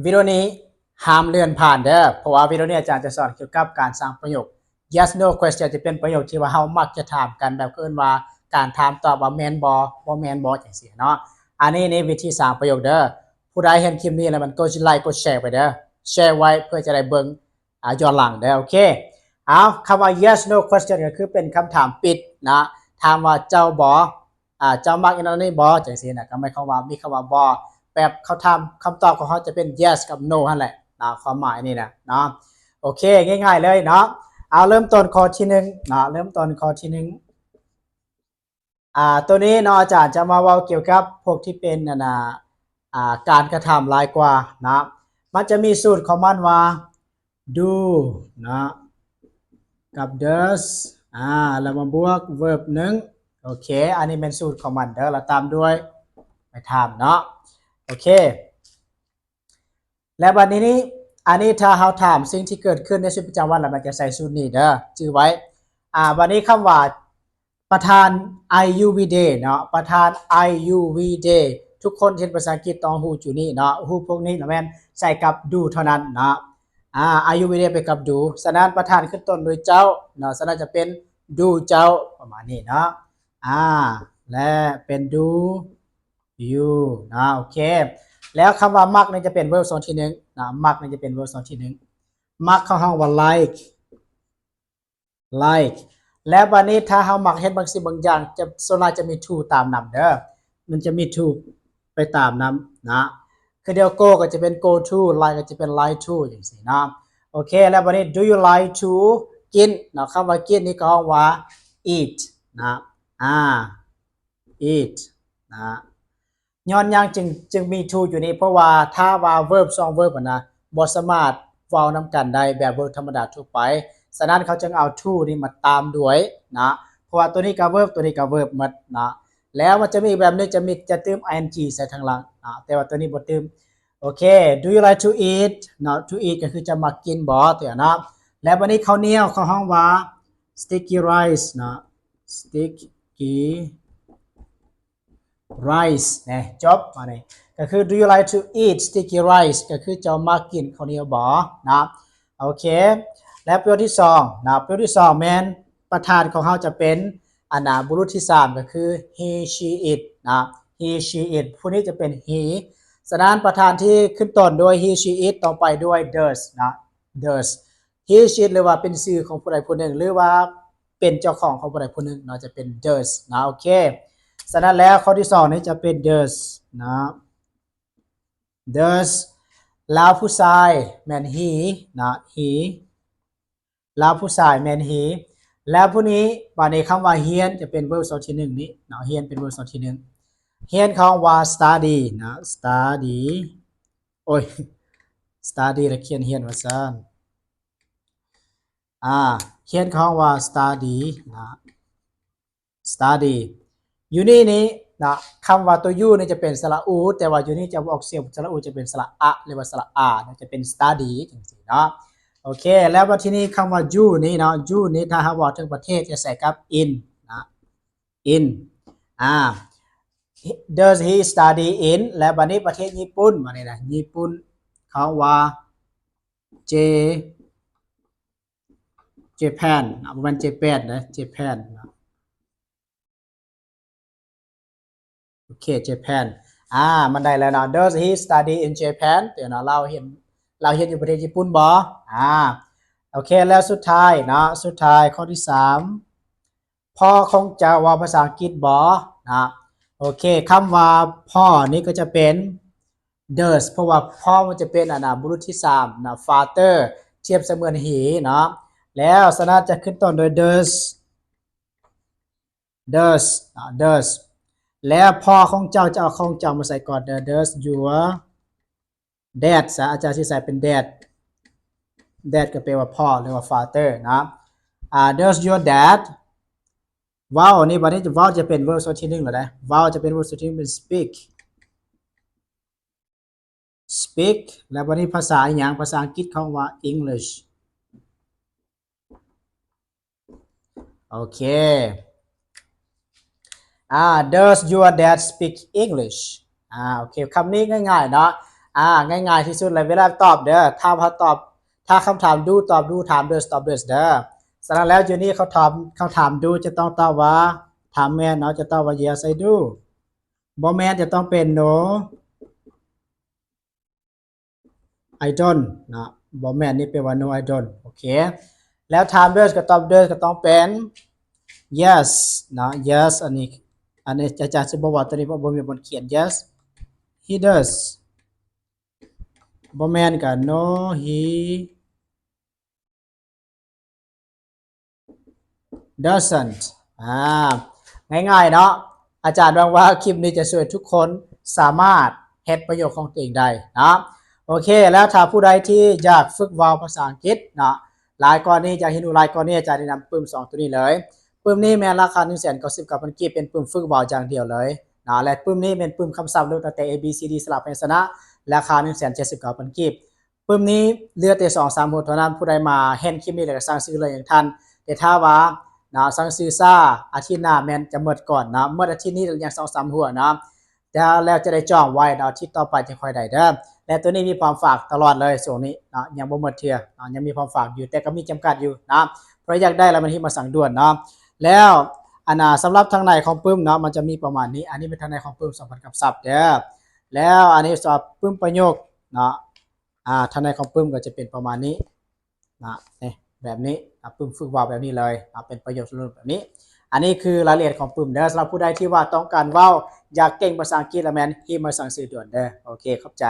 ວິດີໂອນີ້ຫ້າມເລື່ອນຜ່ານເດີ້ ເພາະວ່າວິດີໂອນີ້ອາຈານຈະສອນກ່ຽວກັບການສ້າງປະໂຫຍກ yes no question ຈະເປັນປະໂຫຍກທີ່ວ່າເຮົາມັກຈະຖາມກັນ ແບບເຂົາເອີ້ນວ່າການຖາມຕອບວ່າແມ່ນບໍ່ ບໍ່ແມ່ນບໍ່ ຈັ່ງຊີ້ເນາະ. ອັນນີ້ນີ້ວິທີສ້າງປະໂຫຍກເດີ້. ຜູ້ໃດເຫັນຄລິບນີ້ແລ້ວມັນກົດໄລກົດແຊໄປເດີ້ ແຊໄວ້ເພື່ອຈະໄດ້ເບິ່ງ ອ່າ ຍ້ອນຫຼັງເດີ້. ໂອເຄ ເອົາ ຄຳວ່າ yes no question ກໍຄືເປັນຄຳຖາມປິດນະ ຖາມວ່າເຈົ້າບໍ່ ອ່າ ເຈົ້າມັກອັນນັ້ນອັນນີ້ບໍ່ ຈັ່ງຊີ້ນະ ກໍໝາຍຄວາມວ່າມີຄຳວ່າບໍ່ ແບບເຂົາຖາມ ຄຳຕອບຂອງເຮົາຈະເປັນ yes ກັບ no ຫັ້ນແຫຼະເນາະ ຄວາມໝາຍນີ້ນະເນາະ. ໂອເຄ ງ່າຍໆເລີຍເນາະ. ເອົາ ເລີ່ມຕົ້ນຂໍ້ທີໜຶ່ງເນາະ ເລີ່ມຕົ້ນຂໍ້ທີໜຶ່ງ ອ່າ ໂຕນີ້ເນາະ ອາຈານຈະມາເວົ້າກ່ຽວກັບພວກທີ່ເປັນ ອັນນ່າ ອ່າ ການກະທຳຫຼາຍກວ່າເນາະ. ມັນຈະມີສູດຂອງມັນວ່າ do ເນາະ ກັບ does ອ່າ ແລ້ວມາບວກ verb ໜຶ່ງ. ໂອເຄ ອັນນີ້ແມ່ນສູດຂອງມັນເດີ້ ແລ້ວຕາມດ້ວຍ ໄປຖາມເນາະ. ໂອເຄ ແລ້ວບັດນີ້ນີ້ ອັນນີ້ຖ້າເຮົາຖາມສິ່ງທີ່ເກີດຂຶ້ນໃນຊີວິດປະຈຳວັນ ແລ້ວມັນຈະໃຊ້ສູດນີ້ເດີ້ ຈື່ໄວ້. ອ່າ ບັດນີ້ຄຳວ່າ ປະທານ I U V day ເນາະ ປະທານ I U V day ທຸກຄົນທີ່ຮຽນພາສາອັງກິດຕ້ອງຮູ້ຈຸດນີ້ເນາະ ຮູບພວກນີ້ລະແມ່ນໃຊ້ກັບ do ເທົ່ານັ້ນເນາະ. ອ່າ I U V day ໄປກັບ do ສະນັ້ນປະທານຂຶ້ນຕົ້ນດ້ວຍເຈົ້າເນາະ ສະນັ້ນຈະເປັນ do ເຈົ້າ ປະມານນີ້ເນາະ. ອ່າ ແລະເປັນ do you ເນາະ. ໂອເຄ ແລ້ວຄຳວ່າມັກນີ້ຈະເປັນ verb ຊ່ອງທີໜຶ່ງເນາະ ມັກນີ້ຈະເປັນ verb ຊ່ອງທີໜຶ່ງ. ມັກເຂົາເຮົາວ່າ like like ແລ້ວບາດນີ້ຖ້າເຮົາມັກເຮັດບາງສິ່ງບາງຢ່າງ ຈະ ສ່ວນຫຼາຍຈະມີ to ຕາມນຳເດີ້ ມັນຈະມີ to ໄປຕາມນຳນະ. ຄືດຽວ go ກໍຈະເປັນ go to like ກໍຈະເປັນ like to ຈັ່ງຊີ້ເນາະ. ໂອເຄ ແລ້ວບາດນີ້ do you like to ກິນເນາະ ຄຳວ່າກິນນີ້ກໍຮ້ອງວ່າ eat ນະ ອ່າ eat ນະ. ຍ້ອນຫຍັງຈຶ່ງ ຈຶ່ງມີ to ຢູ່ນີ້ ເພາະວ່າຖ້າວ່າ verb ສອງ verb ຫັ້ນນະ ບໍ່ສາມາດເວົ້ານຳກັນໄດ້ແບບ verb ທຳມະດາທົ່ວໄປ ສະນັ້ນເຂົາຈຶ່ງເອົາ to ນີ້ມາຕາມດ້ວຍນະ ເພາະວ່າໂຕນີ້ກໍ verb ໂຕນີ້ກໍ verb ໝົດນະ. ແລ້ວມັນຈະມີອີກແບບໜຶ່ງ ຈະມີ ຈະຕື່ມ ing ໃສ່ທາງຫຼັງນະ ແຕ່ວ່າໂຕນີ້ບໍ່ຕື່ມ. ໂອເຄ do you like to eat ເນາະ to eat ກໍຄືເຈົ້າມັກກິນບໍ່ ຕົວຢ່າງເນາະ. ແລ້ວບາດນີ້ເຂົ້າໜຽວ ເຂົາຮ້ອງວ່າ sticky rice ເນາະ sticky rice ແນ່ ຈົບ. ອັນນີ້ກໍຄື do you like to eat sticky rice ກໍຄືເຈົ້າມັກກິນເຂົ້າໜຽວບໍ່ເນາະ. ໂອເຄ ແລະປະໂຫຍກທີສອງເນາະ ປະໂຫຍກທີສອງແມ່ນປະທານຂອງເຮົາຈະເປັນ ອັນນ່າ ບຸລຸດທີສາມ ກໍຄື he she it ເນາະ he she it ຜູ້ນີ້ຈະເປັນ he ສະນັ້ນປະທານທີ່ຂຶ້ນຕົ້ນດ້ວຍ he she it ຕໍ່ໄປດ້ວຍ does ເນາະ does he she it ຫຼືວ່າເປັນຊື່ຂອງຜູ້ໃດຜູ້ໜຶ່ງ ຫຼືວ່າເປັນເຈົ້າຂອງຂອງຜູ້ໃດຜູ້ໜຶ່ງເນາະ ຈະເປັນ does ເນາະ. ໂອເຄ ສະນັ້ນແລ້ວຂໍ້ທີສອງນີ້ຈະເປັນ does ເນາະ does ລາວຜູ້ຊາຍແມ່ນ he ເນາະ he ລາວຜູ້ຊາຍແມ່ນ he ແລ້ວຜູ້ນີ້ ບາດນີ້ຄຳວ່າຮຽນຈະເປັນ verb ຊ່ອງທີໜຶ່ງນີ້ເນາະ ຮຽນເປັນ verb ຊ່ອງທີໜຶ່ງ. ຮຽນເຂົາວ່າ study ເນາະ study ໂອ້ຍ study ລະຂຽນຮຽນວ່າຊັ້ນ ອ່າ ຂຽນເຂົາວ່າ study ນະ study ຢູ່ນີ້ນີ້ນະ ຄຳວ່າຕົວ you ນີ້ຈະເປັນສະຫຼະ u ແຕ່ວ່າຢູ່ນີ້ຈະບໍ່ອອກສຽງສະຫຼະ u ຈະເປັນສະຫຼະ a ຫຼືວ່າສະຫຼະ a ນະ ຈະເປັນ study ຈັ່ງຊີ້ເນາະ. ໂອເຄ ແລ້ວບັດທີນີ້ຄຳວ່າ you ນີ້ເນາະ you ນີ້ຖ້າເຮົາເວົ້າເຖິງປະເທດຈະໃຊ້ກັບ in ນະ in ອ່າ does he study in ແລ້ວບັດນີ້ປະເທດຍີ່ປຸ່ນ ບາດນີ້ນະ ຍີ່ປຸ່ນ ເຂົາວ່າ J Japan ເນາະ ບໍ່ແມ່ນ Japan ເດ້ Japan ເນາະ. ໂອເຄ Japan ອ່າ ມັນໄດ້ແລ້ວເນາະ does he study in Japan ເດເນາະ ລາວຮຽນ ລາວຮຽນຢູ່ປະເທດຍີ່ປຸ່ນບໍ່ ອ່າ. ໂອເຄ ແລ້ວສຸດທ້າຍເນາະ ສຸດທ້າຍຂໍ້ທີສາມ ພໍ່ຂອງເຈົ້າເວົ້າພາສາອັງກິດບໍ່ເນາະ. ໂອເຄ ຄຳວ່າພໍ່ນີ້ກໍຈະເປັນ does ເພາະວ່າພໍ່ມັນຈະເປັນ ອັນນ່າ ບຸລຸດທີສາມນະ father ທຽບສະເໝືອນ he ເນາະ. ແລ້ວສະນັ້ນຈະຂຶ້ນຕົ້ນດ້ວຍ does does ເນາະ does ແລ້ວພໍ່ຂອງເຈົ້າ ຈະເອົາຂອງເຈົ້າມາໃສ່ກ່ອນເດີ does your dad ຊະ ອາຈານຊິໃສ່ເປັນ dad dad ກໍແປວ່າພໍ່ ຫຼືວ່າ father ເນາະ. ອ່າ does your dad ເວົ້າ ນີ້ ບັດນີ້ເວົ້າຈະເປັນ verb ຊ່ອງທີໜຶ່ງແລ້ວເດ້ ເວົ້າຈະເປັນ verb ຊ່ອງທີໜຶ່ງ ເປັນ speak speak ແລ້ວບັດນີ້ພາສາອີ່ຫຍັງ ພາສາອັງກິດເຂົາວ່າ English. ໂອເຄ ອ່າ does your dad speak English? ອ່າ ໂອເຄ ຄຳນີ້ງ່າຍໆເນາະ. ອ່າ ງ່າຍໆທີ່ສຸດເລີຍ ເວລາຕອບເດີ ຖ້າວ່າຕອບ ຖ້າຄຳຖາມ Do ຕອບ Do ຖາມ Does ຕອບ Does ເດີ. ສະນັ້ນແລ້ວຢູ່ນີ້ເຂົາຖາມ ຄຳຖາມ Do ຈະຕ້ອງຕອບວ່າ ຖາມແມ່ນເນາະ ຈະຕອບວ່າ Yes I do. ບໍ່ແມ່ນ ຈະຕ້ອງເປັນ No I don't ເນາະ ບໍ່ແມ່ນນີ້ແປວ່າ No I don't. ໂອເຄ ແລ້ວຖາມ Does ກໍຕອບ Does ກໍຕ້ອງເປັນ Yes ເນາະ Yes. ອັນນີ້ ອັນນີ້ອາຈານຊິບໍ່ເວົ້າຕົວນີ້ ເພາະບໍ່ມີບ່ອນຂຽນ. Yes he does. ບໍ່ແມ່ນກໍ No he doesn't. ອ່າ ງ່າຍໆເນາະ. ອາຈານຫວັງວ່າຄລິບນີ້ຈະຊ່ວຍທຸກຄົນສາມາດເຮັດປະໂຫຍດຂອງຕົວເອງໄດ້ເນາະ. ໂອເຄ ແລ້ວຖ້າຜູ້ໃດທີ່ຢາກຝຶກເວົ້າພາສາອັງກິດເນາະ ຫຼາຍກວ່ານີ້ ຢາກຮຽນຮູ້ຫຼາຍກວ່ານີ້ ອາຈານແນະນຳປຶ້ມສອງຕົວນີ້ເລີຍ. ປຶ້ມນີ້ແມ່ນລາຄາໜຶ່ງແສນເກົ້າສິບເກົ້າພັນກີບ ເປັນປຶ້ມຝຶກເວົ້າຢ່າງດຽວເລີຍເນາະ ແລະ ປຶ້ມນີ້ແມ່ນປຶ້ມຄຳສັບເລີ່ມຕັ້ງແຕ່ A B C D ສະຫຼະພະຍັນຊະນະ ລາຄາໜຶ່ງແສນເຈັດສິບເກົ້າພັນກີບ. ປຶ້ມນີ້ເຫຼືອແຕ່ສອງສາມຫົວເທົ່ານັ້ນ ຜູ້ໃດມາເຫັນຄລິບນີ້ແລ້ວກໍສັ່ງຊື້ເລີຍຢ່າງທັນ. ແຕ່ຖ້າວ່າເນາະ ສັ່ງຊື້ຊ້າ ອາທິດໜ້າແມ່ນຈະໝົດກ່ອນເນາະ ໝົດອາທິດນີ້ແລ້ວຍັງສອງສາມຫົວເນາະ ແລ້ວຈະໄດ້ຈອງໄວ້ເນາະ ອາທິດຕໍ່ໄປຈະຄ່ອຍໄດ້ເດີ. ແລະ ໂຕນີ້ມີພ້ອມຝາກຕະຫຼອດເລີຍ ຊ່ວງນີ້ເນາະ ຍັງບໍ່ໝົດເທື່ອເນາະ ຍັງມີພ້ອມຝາກຢູ່ ແຕ່ກໍມີຈຳກັດຢູ່ເນາະ. ຜູ້ໃດຢາກໄດ້ລະແມ່ນຮີບມາສັ່ງດ່ວນເນາະ. ແລ້ວ ອັນນ່າ ສຳລັບທາງໃນຂອງປຶ້ມເນາະ ມັນຈະມີປະມານນີ້. ອັນນີ້ແມ່ນທາງໃນຂອງປຶ້ມສອງພັນຄຳສັບເດີ. ແລ້ວອັນນີ້ສຳລັບປຶ້ມປະໂຫຍກເນາະ ອ່າ ທາງໃນຂອງປຶ້ມກໍຈະເປັນປະມານນີ້ນະ ນີ້ ແບບນີ້ນະ ປຶ້ມຝຶກເວົ້າແບບນີ້ເລີຍນະ ເປັນປະໂຫຍກສຳລັບແບບນີ້. ອັນນີ້ຄືລາຍລະອຽດຂອງປຶ້ມເດີ. ສຳລັບຜູ້ໃດທີ່ວ່າຕ້ອງການເວົ້າ ຢາກເກັ່ງພາສາອັງກິດລະແມ່ນຮີບມາສັ່ງຊື້ດ່ວນເດີ. ໂອເຄ ຂອບໃຈ.